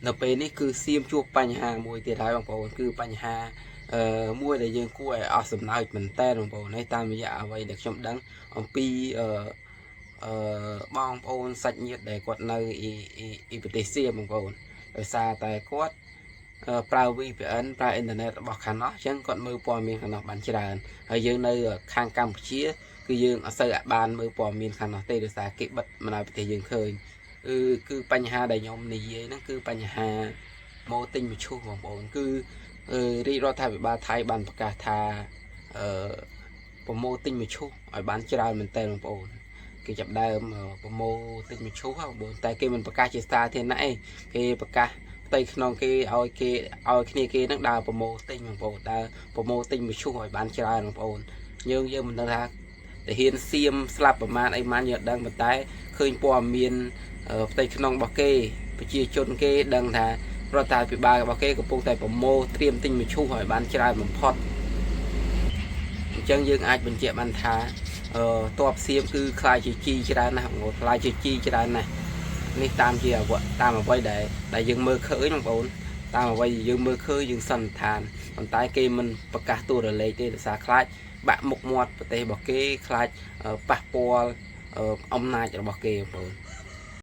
នៅពេលនេះគឺសៀមជួបបញ្ហាមួយទៀតហើយបងប្អូនគឺបញ្ហាអឺមួយដែលយើងគួរឲ្យអស់សំណើចមែនតើបងប្អូនហើយតាមរយៈអ្វីដែលខ្ញុំដឹងអំពីអឺអឺបងប្អូនសាច់ញាតិដែលគាត់នៅអ៊ីអ៊ីអ៊ីប្រទេសសៀមបងប្អូនដោយសារតែគាត់អឺប្រើ VPN ប្រើអ៊ីនធឺណិតរបស់ខាងនោះអញ្ចឹងគាត់មើលព័ត៌មានខាងនោះបានច្រើនហើយយើងនៅខាងកម្ពុជា គឺយើងអត់សូវបានមើលព័ត៌មានខាងនោះទេដោយសារគេបិទមិនឲ្យប្រទេសយើងឃើញគឺគឺបញ្ហាដែលខ្ញុំនិយាយហ្នឹងគឺបញ្ហាមកទិញមឈូសបងប្អូនគឺអឺរាជរដ្ឋាភិបាលថៃបានប្រកាសថាអឺប្រមូលទិញមឈូសឲ្យបានច្រើនមែនតើបងប្អូនគេចាប់ដើមប្រមូលទិញមឈូសបងប្អូនតែគេមិនប្រកាសជាសាធារណៈទេគេប្រកាសផ្ទៃក្នុងគេឲ្យគេឲ្យគ្នាគេហ្នឹងដើរប្រមូលទិញបងប្អូនដើរប្រមូលទិញមឈូសឲ្យបានច្រើនបងប្អូនយើងយើងមិនដឹងថា ទាហានសៀមស្លាប់ប្រមាណអីម៉ានយើងអត់ដឹងប៉ុន្តែឃើញព័ត៌មានផ្ទៃក្នុងរបស់គេប្រជាជនគេដឹងថារដ្ឋាភិបាលរបស់គេកំពុងតែប្រមូលត្រៀមទិញមឈូសឲ្យបានច្រើនបំផុតអញ្ចឹងយើងអាចបញ្ជាក់បានថាអឺទ័ពសៀមគឺក្លាយជាជីច្រើនណាស់បងប្អូនក្លាយជាជីច្រើនណាស់នេះតាមជាអវតាមអ្វីដែលដែលយើងមើលឃើញបងប្អូនតាមអ្វីដែលយើងមើលឃើញយើងសន្និដ្ឋានប៉ុន្តែគេមិនប្រកាសតួរលេខទេដោយសារខ្លាច បាក់មុខមាត់ប្រទេសរបស់គេខ្លាចប៉ះពាល់អំណាចរបស់គេបងប្អូន។